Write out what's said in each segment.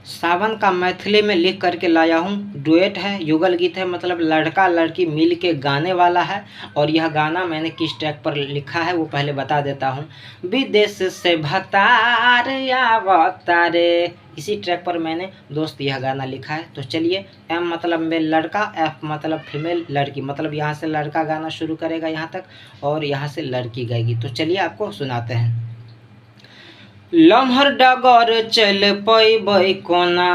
सावन का मैथिली में लिख करके लाया हूँ। डुएट है, युगल गीत है, मतलब लड़का लड़की मिल के गाने वाला है। और यह गाना मैंने किस ट्रैक पर लिखा है वो पहले बता देता हूँ। विदेश से भतार आवतारे, इसी ट्रैक पर मैंने दोस्त यह गाना लिखा है। तो चलिए, एम मतलब मेल लड़का, एफ मतलब फीमेल लड़की, मतलब यहाँ से लड़का गाना शुरू करेगा यहाँ तक और यहाँ से लड़की गाएगी। तो चलिए आपको सुनाते हैं। लम्हर डगर चल पैबै कोना,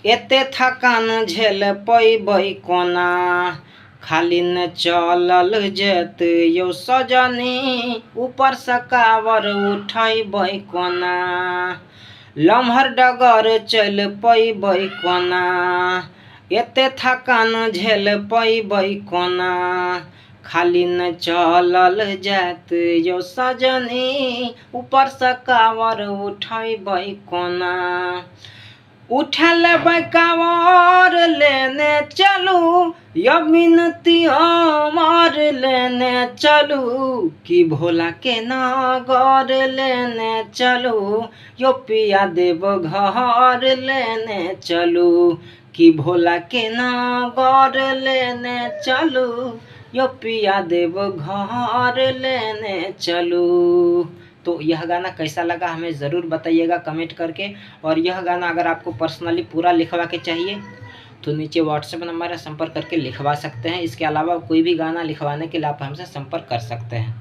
एते थकान झेल पैबै कोना, खाली न चलल जेत यौ सजनी, ऊपर से कावर उठैबै कोना। लम्हर डगर चल पैबै कोना, एते थकान झेल पैबै कोना, खाली न चलल जात यौ सजनी, ऊपर से कावर उठैबै कोना। उठा लेबै कावर लेने चलू, यौ विनती अमर लेने चलू, कि भोला के नगर लेने चलू, यौ पिया देव घर लेने चलू, कि भोला के नगर लेने चलू, यो पिया देव घर लेने चलू। तो यह गाना कैसा लगा हमें ज़रूर बताइएगा कमेंट करके। और यह गाना अगर आपको पर्सनली पूरा लिखवा के चाहिए तो नीचे व्हाट्सएप नंबर है, संपर्क करके लिखवा सकते हैं। इसके अलावा कोई भी गाना लिखवाने के लिए आप हमसे संपर्क कर सकते हैं।